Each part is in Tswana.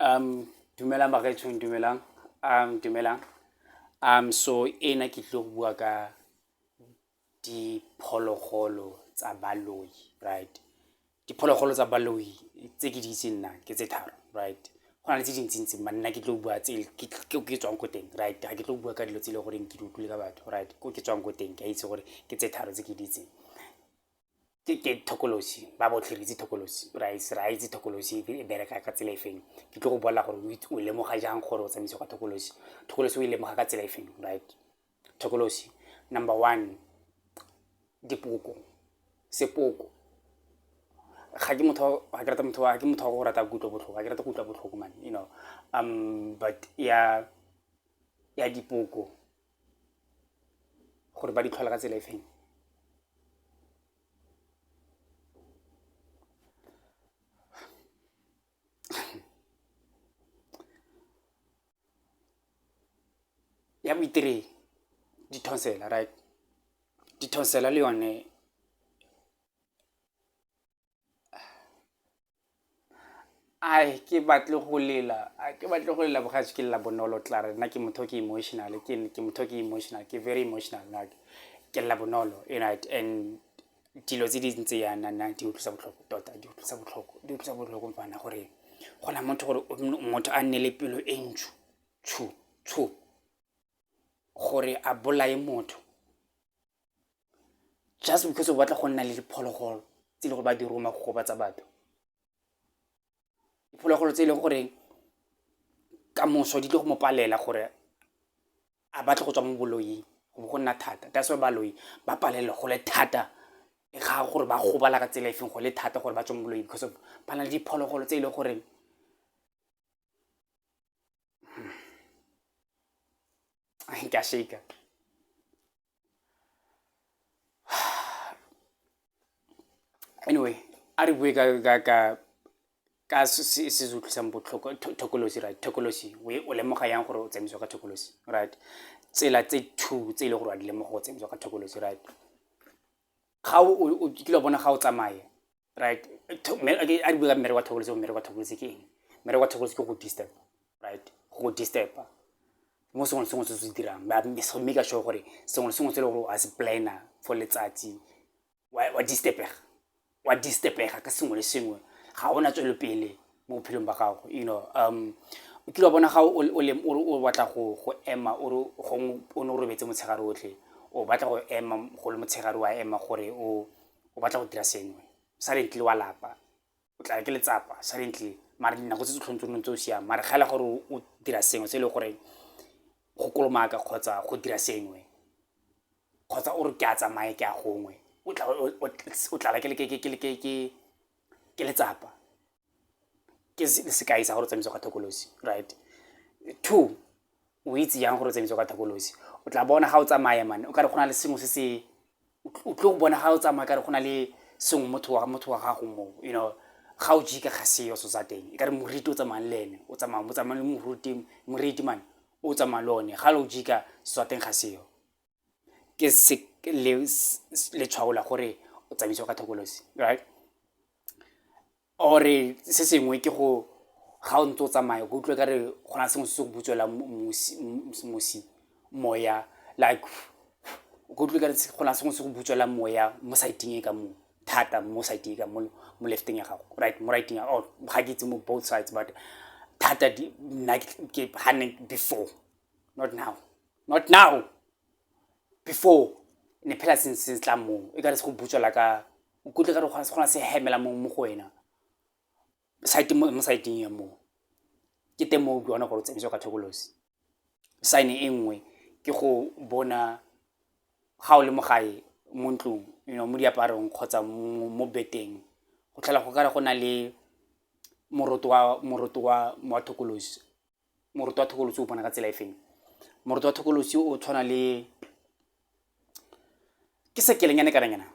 Dumelang bagaetshong, dumelang, dumelang. So ena ke tlile go bua ka diphologolo tsa baloi, right. Diphologolo tsa baloi tse ke di itseng nna ke tse tharo, right. Go na le tse dintsintsi mare nna ke tlo bua tse ke tswang ko teng, right. Ga ke tlo bua ka dilo tse e le goreng ke di utlwile ka batho, right. Ko ke tswang ko teng ke a itse gore ke tse tharo tse ke di itseng. Ke thokolosi, ba botlhe re itse thokolosi, re a itse thokolosi e bereka ka tsela e feng. Ke tlo go bolelela gore o lemoga jang gore o tsamaisiwa ka thokolosi, thokolosi o e lemoga ka tsela e feng, right. Thokolosi number one, dipoko, sepoko. Ga ke motho, ga ke rata motho, ga ke motho wa go rata kutlobotlhoko, ga ke rate go utlwa botlhoko man, but ya dipoko gore ba di tlhola ka tsela e feng. Ya boitiredi, dithonsela, right, dithonsela le yone Ai ke batle go lela, a ke batle go lela bogaetsho ke lela bonolo tla re nna ke motho ke emotional, ke motho ke emotional, ke very emotional nna ke lela bonolo and dilo tse di ntse yana nna di utlwisa botlhoko tota, di utlwisa botlhoko, di utlwisa botlhoko mfana gore go na motho gore motho a nne le pelo e ntsho tsho tsho gore a bolaye motho. Just because o batla go nna le diphologolo tse e le gore ba di roma go gobatsa batho. Diphologolo tse e leng gore kamoso di tlo go mo palela gore a batle go tswa mo boloing go bo go nna thata. That's why baloi ba palelwa go le thata ga gore ba gobala ka tsela e feng go le thata gore ba tswe mo boloing because of ba na le diphologolo tse e leng gore ke a shake-a. Anyway, a re bue ka se se utlwisang botlhoko, thokolosi, right. Thokolosi o lemoga yang gore o tsamaisiwa ka thokolosi, right. Tsela tse two tse e leng gore wa di lemoga go tsamaisiwa ka thokolosi, right. Ga o kile wa bona ga o tsamaya, right, a re bue ka mmereko wa thokolosi, mmereko wa thokolosi ke eng? Mmereko wa thokolosi ke go disturb, right, go disturb-a mo sengwe le sengwe se o se dirang, ba make sure gore sengwe le sengwe se e le gore wa se plan-a for letsatsi wa disturb-ega, wa disturb-ega ka sengwe le sengwe, ga ona tswelelopele mo bophelong ba gago. O kile wa bona ga o batla go ema o re gongwe o ne o robetse motshegare otlhe, o batla go ema go le motshegare wa ema gore o batla go dira sengwe, suddenly wa lapa, o tla ke letsapa suddenly, mare dinako tse tsotlhe o ntse o siame, mare ga e le gore o dira sengwe se e leng gore go kolomaka kgotsa go dira sengwe kgotsa o re ke a tsamaya ke a gongwe, o tlala ke letsapa. Ke sekai sa gore o tsamaisiwa ka thokolosi, right. Two, o itse jang gore o tsamaisiwa ka thokolosi? O tla bona ga o tsamaya man, o kare go na le sengwe se se, o tlo go bona ga o tsamaya kare go na le sengwe motho wa gago mo, ga o jika ga seyo so sa teng, e kare moriti o tsamayang le ene, o tsamaya o tsamaya le moruti, moriti man o tsamaya le one, ga o jika so sa teng ga seyo. Ke letshwao la gore o tsamaisiwa ka thokolosi, right. Or-e se sengwe ke go ga o ntse o tsamaya o utlwe kare go na sengwe se se go butswela mosi, moya, like o utlwe kare go na sengwe se go butswela moya mo side-eng e ka mo thata, mo side-eng e ka mo mo left-eng ya gago, right, mo right-eng ya, or ga ke itse mo both sides, but thata nna ke ga ne before, not now, not now, before ne phela se tla mo e kare se go butswela ka, o kutlwe kare go na se hemela mo go wena side mo side-eng ya mo, ke teng mo o bona gore o tsamaisiwa ka thokolosi. Sign e nngwe ke go bona ga o le mo gae mo ntlong, mo diaparong kgotsa mo beteng, go tlhola go kare go na le moroto wa thokolosi. Moroto wa thokolosi o bona ka tsela e feng? Moroto wa thokolosi o tshwana le ke sekelenyane kana nyana,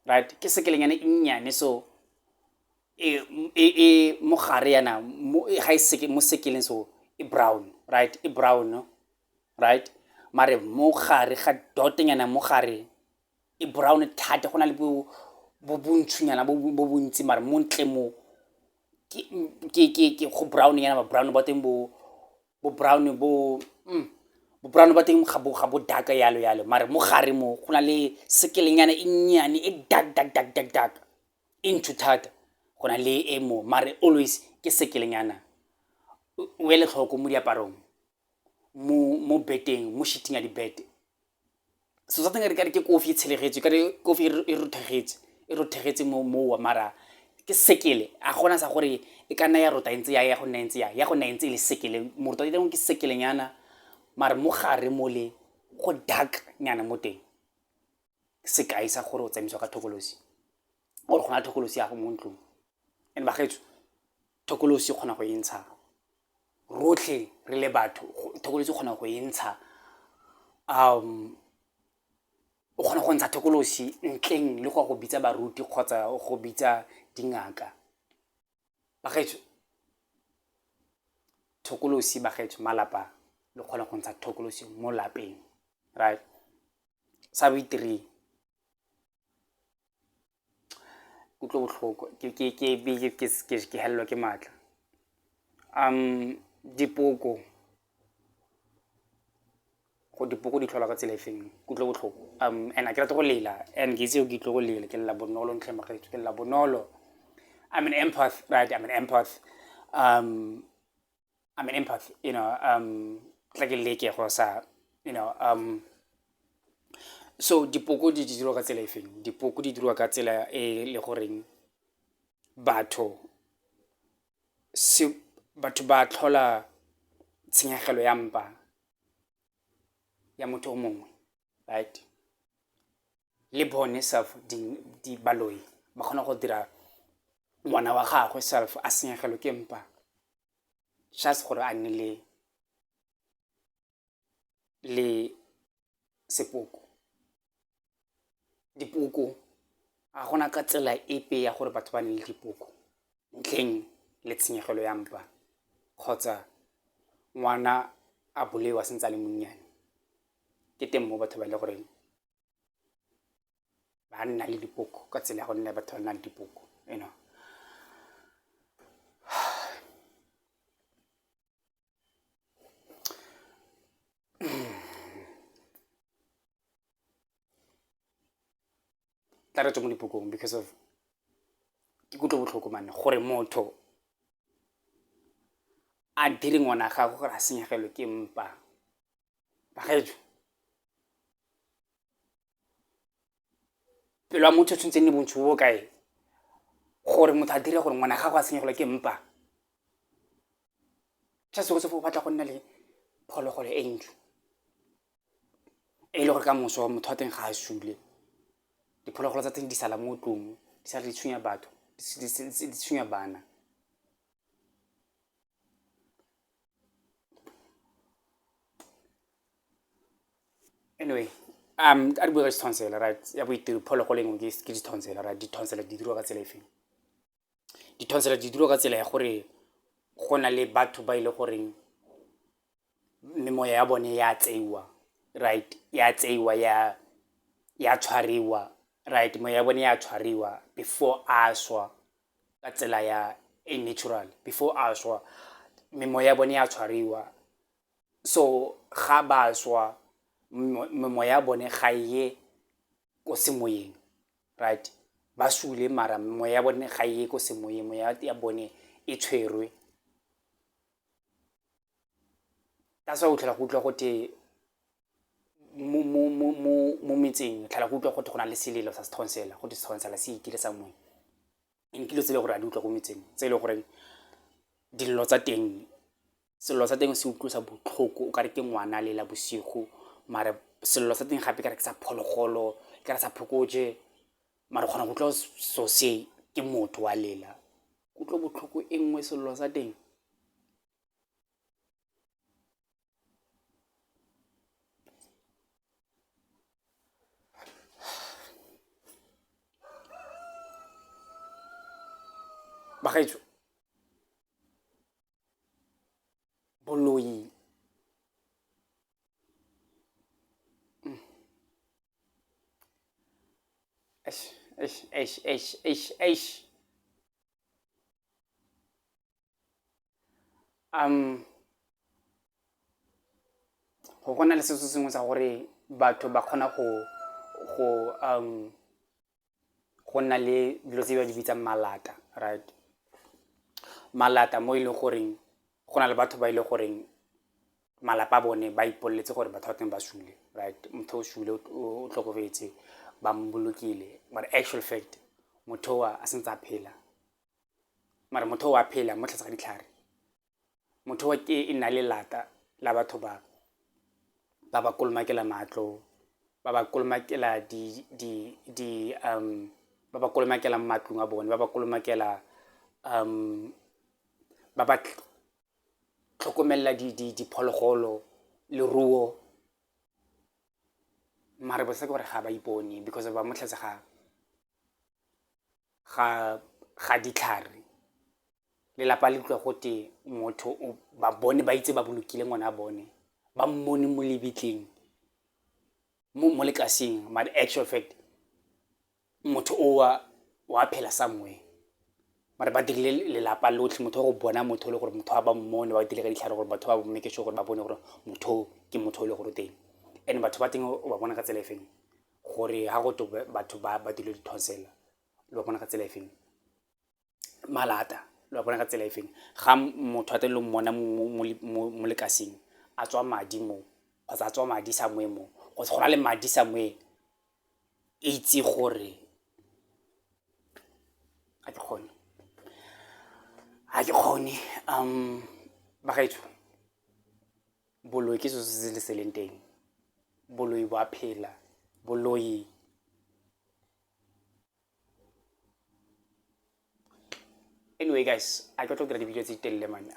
right, ke sekelenyane e nnyane so e mo gare yana, ga e mo sekeleng so e brown, right, e brown, right, mare mo gare ga dot-nyana mo gare e brown thata, go na le bo bontshonyana bo bontsi, mare mo ntle mo. Ke go brown nyana, ba brown ba teng bo brown bo bo brown ba teng ga bo dark yalo yalo, mare mo gare mo go na le sekelenyana e nnyane e dark dark dark dark dark e ntsho thata, go na le e mo, mare always ke sekelenyana. O ele tlhoko mo diaparong, mo beteng, mo sheeting ya dibete. So sa teng re kare ke kofi e tshelegetswe, kare kofi e rothegetse, e rothegetse mo mowa, mara ke sekele. A gona sa gore e ka nna ya rota e ntse ya go nna e ntse ya go nna e ntse e le sekele. Moroto wa teng ke sekelenyana, mare mo gare mo le go dark nyana mo teng. Sekai sa gore o tsamaisiwa ka thokolosi, or go na thokolosi ya go mo ntlong. And bagaetsho, thokolosi e kgona go e ntsha rotlhe re le batho. Thokolosi e kgona go e ntsha, o kgona go ntsha thokolosi ntleng le go ya go bitsa baruti kgotsa go bitsa dingaka. Bagaetsho, thokolosi, bagaetsho, malapa le kgona go ntsha thokolosi mo lapeng, right? Sa bo 3, kutlo botlhoko, ke helelwa ke maatla. Dipoko, go dipoko di tlhola ka tsela e feng? Kutlo botlhoko, and a ke rate go lela, and ke itse ke tlo go lela, ke lela bonolo ntlheng, bagaetsho, ke lela bonolo. I'm an empath, right? I'm an empath. I'm an empath, you know. Tla ke leke go sa, you know, so dipoko di dirwa ka tsela e feng? Dipoko di dirwa ka tsela e le goreng batho se batho ba tlhola tshenyegelo ya mpa ya motho o mongwe, right? Le bone self di baloi ba kgona go dira ngwana wa gagwe self a senyegelwe ke mpa, just gore a nne le sepoko. Dipoko ga gona ka tsela epe ya gore batho ba nne le dipoko ntleng le tshenyegelo ya mpa kgotsa ngwana a bolaiwa sentse a le monnyane. Ke teng mo batho ba e le goreng ba nna le dipoko ka tsela ya go nna batho ba nna le dipoko. Tla re tswe mo dipokong, because of ke kutlo botlhoko mane gore motho a dire ngwana gagwe gore a senyegelwe ke mpa. Bagaetsho, pelo ya motho e tshwanetse e nne bontsho bo kae gore motho a dire gore ngwana gagwe a senyegelwe ke mpa, just because of o batla go nna le phologolo e ntšho e le gore ka moso motho wa teng ga a sule, diphologolo tsa teng di sala mo tlong, di sala di tshwenya batho, di tshwenya bana. Anyway, a re bue ka dithonsela, right? Ya boitiro, phologolo e nngwe ke dithonsela, right? Dithonsela di dirwa ka tsela e feng? Dithonsela di dirwa ka tsela ya gore go na le batho ba e le goreng memoya ya bone ya tseiwa, right? Ya tseiwa, ya tshwariwa, right? Moya ya bone ya tshwariwa before a swa ka tsela ya e natural. Before a swa, memoya ya bone ya tshwariwa. So ga ba swa, memoya ya bone ga e ye ko semoyeng, right? Ba sule, mara memoya ya bone ga e ye ko semoyeng, moya ya bone e tshwerwe. That's why o tlhola go utlwa gote mo metseng, tlhola go utlwa gote go na le selelo sa sethonsela, gote sethonsela se ikile somewhere. Eng ke dilo tse e le gore a di utlwa ko metseng, tse e le goreng dillo tsa teng, sello sa teng se utlwisa botlhoko, o kare ke ngwana lela bosigo, mare sello sa teng gape kare ke sa phologolo, kare sa phokoje, mare kgona go utlwa so se ke motho wa lela. Kutlo botlhoko e nngwe sello sa teng. Bagaetsho, boloi eish, eish, eish, eish, eish, eish. Go na le setso sengwe sa gore batho ba kgona go nna le dilo tse ba di bitsang malata, right? Malata mo e leng goreng go na le batho ba e leng goreng malapa a bone ba ipoleletse gore batho ba teng ba sule, right? Motho o sule, o tlhokofetse, ba mbolokile, but actual fact motho o a santse a phela, mare motho o a phela mo tlase ga ditlhare. Motho o ke e nna lelata la batho ba ba ba kolomakela matlo, ba ba kolomakela di di di um ba ba kolomakela matlong a bone, ba ba kolomakela, ba ba tlhokomelela diphologolo, leruo. Mare bothata ke gore ga ba ipone because ba mo tlase ga ditlhare. Lelapa le utlwa gote motho ba bone ba itse ba bolokile ngwana bone, ba mmone mo lebitleng, mo lekaseng, mare actual fact motho o wa phela somewhere. Mare ba dirile lelapa lotlhe motho wa go bona motho o le gore motho wa ba mmone, ba dirile ka ditlhare gore batho ba make sure gore ba bone gore motho o ke motho o le gore o teng. And batho ba teng o ba bona ka tsela e feng? Gore ga go twe batho ba ba dirile dithonsela, le ba bona ka tsela e feng? Malata le ba bona ka tsela e feng? Ga motho a teng le mmona mo lekaseng a tswa madi mo, kgotsa a tswa madi somewhere mo, kgotsa go na le madi somewhere, itse gore ga ke kgone, ga ke kgone. Bagaetsho, boloi ke selo se se leng teng, boloi bo a phela, boloi. Anyway guys, a ke tlo dira di-video tse di telele man.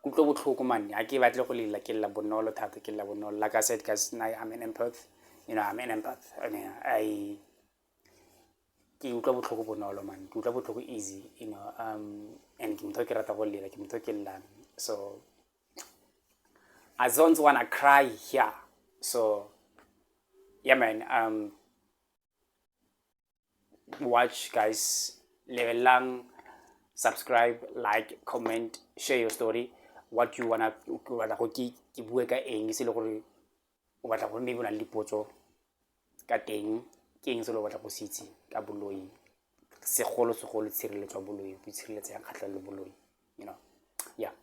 Kutlo botlhoko man, ga ke batle go lela, ke lla bonolo thata, ke lla bonolo. Like I said guys, I'm an empath, I'm an empath. I mean, I ke utlwa botlhoko bonolo man, ke utlwa botlhoko easy, and ke motho ke rata go lela, ke motho ke llang, so I don't wanna cry here. So yeah man, watch guys, lebelelang, subscribe, like, comment, share your story, what you wanna, o batla go ke bue ka eng, se le gore o batla go maybe o na le dipotso ka teng, ke eng se le o batla go se itse ka boloi, segolo segolo tshireletso ya boloi, bo tshireletso ya kgatlhanong le boloi. Yeah.